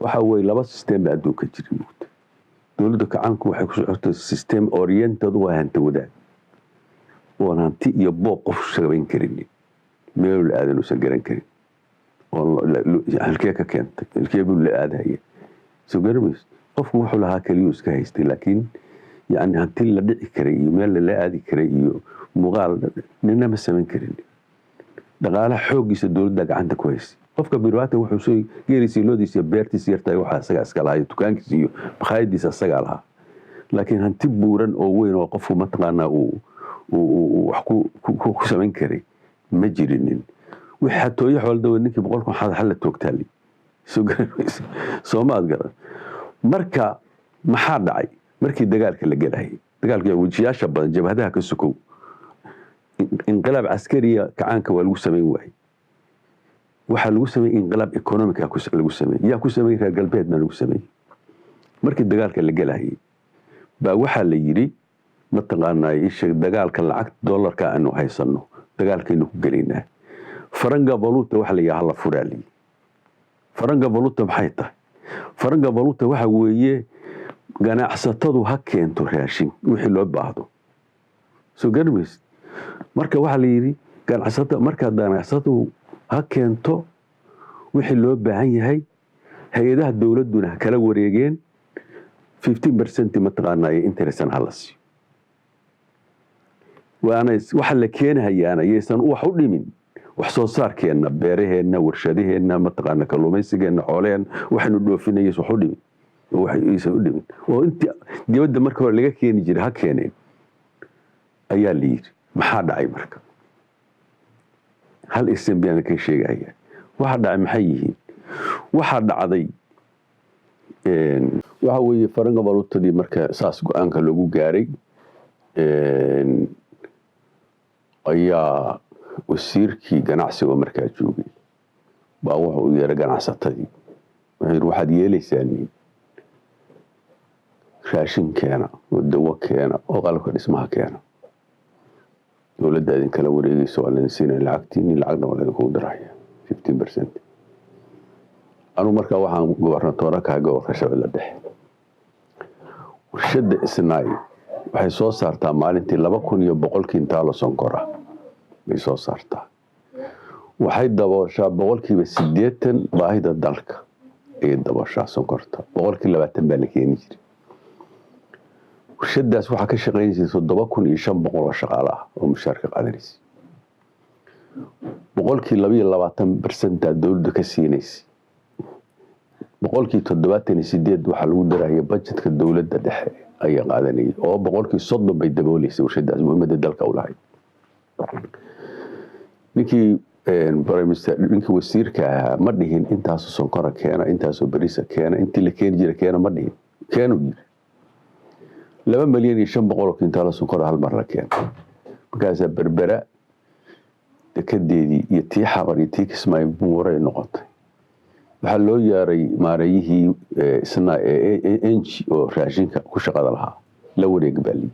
Waxa weeye, laba system baa adduunka jira, mugta. Dowladda kacaanku waxay ku socotay system oriented, waa hanti wadaag oon hanti iyo boob qof samayn karin, meel la aadan uusan garan karin, oon halkee ka keentay, halkee buu la aadahaya, soo garamayso. Qofku wuxuu lahaa keliyuu iska haystay, laakiin yani hanti la dhici karay iyo meel lala aadi karay iyo muuqaal nina ma samayn karin. Dhaqaalaha xooggiisa dowladda gacanta ku haysay. Qofka birwaata wuxuu soo geeliisa, loodiisa iyo beertiisa yartahay, waxaa isaga iska lahaa, iyo dukaankiisa iyo makhaayadiisa isagaa lahaa, laakiin hanti buuran oo weyn oo qofku mataqaanaa uu wax ku samayn karay ma jirinin. Wixii xatooyo xooldawa, ninkii 100,000 xalla toogtaali, soo garanmaysa, soomaad garan. Marka maxaa dhacay markii dagaalka la gelahayay? Dagaalka wejiyaasha badan, jabhadaha ka sokow, inqilaab caskariya kacaanka waa lagu samayn waayey. Waxaa lagu sameeyey inqilaab economic lagu sameeyey. Yaa ku sameeyey? Reer galbeed baa lagu sameeyey. Markii dagaalka la gelahayay baa waxaa la yidhi, mataqaanaa, isheeg, dagaalka lacagta dollarka aanu haysano dagaalkaynu ku gelaynaa. Faranga valuta waxa la yidhaha la furaaliye. Faranga valuta maxay tahay? Faranga valuta waxa weeye ganacsatadu ha keento raashin wixii loo baahdo, soo garamaysid. Marka waxaa la yidhi ganacsata, markaa ganacsatadu ha keento wixii loo baahan yahay, hay-adaha dowladduna ha kala wareegeen, 15% mataqaanaa interest-na ha la siiyo. Waana waxa la keenahayaana yaysan wax u dhimin wax soo saarkeenna, beeraheenna, warshadaheenna, mataqaana, kalluumaysigeenna, xoolaheenna, waxaynu dhoofinayay wax u dhimin, waxaysan u dhimin, oo intii dibadda marka hore laga keeni jiray ha keeneen ayaa la yidhi. Maxaa dhacay marka? Hal isim baan ka sheegaya. Waxa dhacay maxay yihiin? Waxaa dhacday waxa weeye, faranga valutadii marka saas go-aanka loogu gaaray ayaa wasiirkii ganacsiga markaa joogay baa wuxuu u yeeray ganacsatadii. Wuxuu yidhi, waxaad yeelaysaan raashin keena oo dawo keena oo qalabka dhismaha keena, dowladda idin kala wareegeysa, waa laidin siinaya lacagtiini, lacagna waa laidinkugu diraya 15%. Anugu markaa waxaan gobernatoore kaha gobolka Shabeelle Dhexe. Warshadda Isnaay waxay soo saartaa maalintii 2,100 kintaalo sonkor ah bay soo saartaa. Waxay dabooshaa 80% baahida dalka ayay dabooshaa sonkorta, 20% baa la keeni jiray. Warshadaas waxaa ka shaqaynaysay 7,500 oo shaqaale ah oo mushaarka qaadanaysay. 22% dowladda ka siinaysay, 78% waxaa lagu daraya budgetka dowladda dhexe ayaa qaadanayay, oo 30% bay dabooleysay warshadaas muhiimadda dalka u lahayd. Ninkii ninkii wasiirka ahaa ma dhihin intaasoo sonkora keena, intaasoo bariisa keena, intii la keeni jira keena ma dhihin. Keenuu yiri. 2,500,000 oo kintaalo sonkora hal mar la keena. Markaasaa Berbera dekadeedii iyo tii Xabar iyo tii Kismaayo buuray noqotay. Waxaa loo yeeray maareeyihii isna enji oo raashinka ku shaqada lahaa. La wareeg baa lii.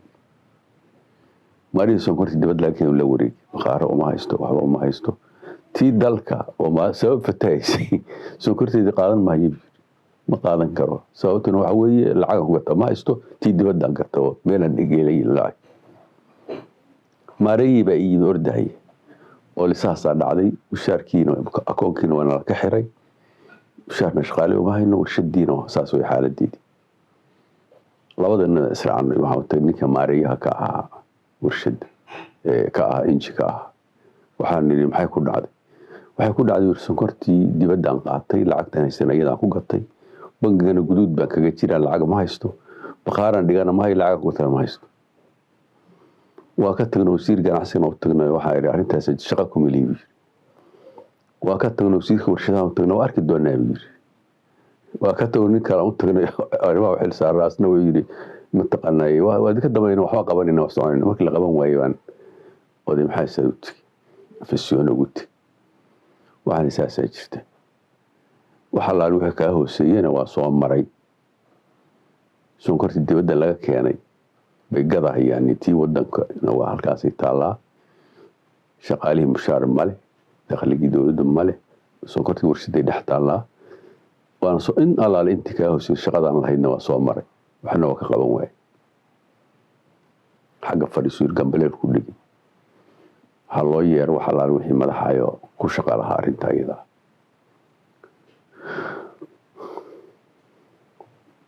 Maarihii sonkortii dibad laga keeno la wareeg, bakhaaro uma haysto, waxba uma haysto. Tii dalka oo sabab fatahaysay sonkorteedii qaadan maayo, ma qaadan karo, sababtuna waxa weeye lacagan ku gata ma haysto, tii dibaddaan gata oo meelaan dhigeelay lacag. Maareeyii baa ii yimi ordahaya oo lisaasaa dhacday, mushaarkiina akoonkiina waa nala ka xiray, mushaarna shaqaale uma hayno, warshadiina saas way xaaladeedii. Labadana israacnay, waxaan tagay ninka maareeyaha ka ahaa warshadda, ka ahaa inji ka ahaa. Waxaan nidhi, maxay ku dhacday? Waxay ku dhacday, sonkortii dibaddaan qaatay, lacagtan haysan ayadaan ku gatay, bangigana guduud baan kaga jiraa, lacag ma haysto, bakhaaraan dhigana ma hayo, lacag ku gatana ma haysto. Waa ka tagnay, wasiir ganacsigana u tagnay. Waxaa idhi, arrintaas shaqa kuma lihi buu yiri. Waa ka tagnay, wasiirka warshadaha u tagnay, waa arki doonaa buu yiri. Waa ka tagnay, nin kale u tagnay arrimaha u xil saaraa, asna wuu yidhi, mataqaanaa, waa idinka dabayna, waxba qabanayna, waa soconayna. Markii la qaban waayey baan oday maxaa isaa u tegi, afisyoona ugu tegi. Waxaana saasaa jirta, wax allaale wixii kaa hooseeyena waa soo maray. Sonkortii dibadda laga keenay bay gadahayaan, tii wadankana waa halkaasay taallaa. Shaqaalihii mushaar male, dakhligii dowladda male, sonkortii warshaday dhex taallaa. Waana soo in allaale intii kaa hoosay shaqadaan lahaydna waa soo maray, waxna waa ka qaban waaye. Xagga fadhiisu yiri, gambaleer ku dhigi. Waxaa loo yeero wax allaale wixii madaxayo ku shaqa lahaa arrinta iyada.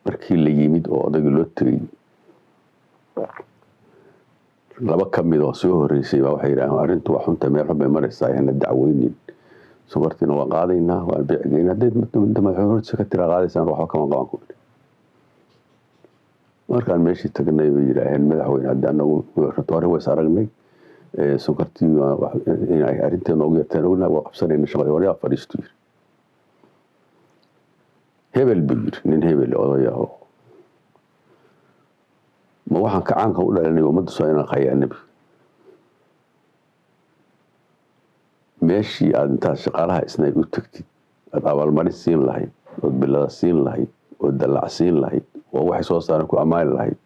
Markii la yimid oo odaygii loo tegey, laba ka mid oo soo horreysay baa waxay yidhahdeen: "Arrintu waa xunta, meel xun bay maraysaa, hana dacweynin. Sonkortiina waan qaadaynaa, waan beec geynaa. Haddayd madaxweyne hortiisa ka tiraa qaadaysaan, waxba kama qaban." Ku markaan meeshii tagnay bay yidhaaheen: "Madaxweyne, hadda anagu hore ways aragnay, sonkortii inay arrintii noogu yarteen ognahay, waa qabsanayna shaqadii." "Waryaa, fadhiistu," yiri. Hebel buu yiri, nin hebel odaya oo ma waxaan kacaanka u dhalanay ummadda soo inaan khayaanabi. Meeshii aad intaad shaqaalaha isnay u tagtid aad abaalmarin siin lahayd, ood bilada siin lahayd, ood dallac siin lahayd, oo waxay soo saaran ku ammaani lahayd,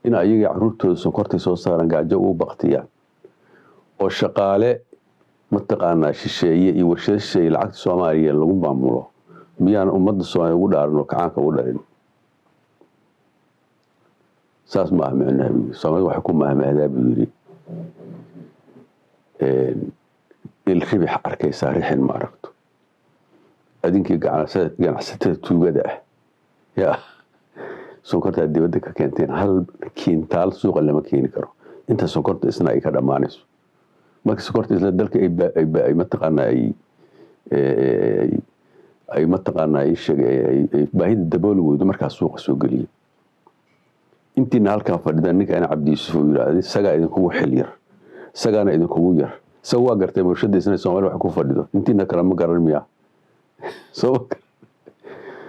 in ayaga caruurtooda sonkortay soo saaran gaajo ugu baktiyaan, oo shaqaale mataqaanaa shisheeye iyo warshado shisheeye lacagta Soomaaliya lagu maamulo, miyaan ummadda Soomaaliya ugu dhaaran oo kacaanka ugu dhalin? Saas ma ah micnaha," buu yiri. "Soomaalida waxay ku mahmahdaa," buu yiri, "il ribix arkaysaa rixin ma aragto. Adinkii ganacsatada tuugada ah yaa sonkortaa dibadda ka keenteen, hal kiintaal suuqa lama keeni karo inta sonkorta isna ay ka dhammaanayso. Marka sonkorta isna dalka ay mataqaanaa ay mataqaanaa ay sheeg ay baahida dabooli weydo, markaas suuqa soo geliya. Intiina halkan fadhida, ninka Cabdi Yuusuf uu yidhaahday, isagaa idinkugu xil yar, isagaana idinkugu yar. Isaga waa gartay warshada isna Soomaaliya wax ku fadhido. Intiina kale ma garan miyaa?" Soo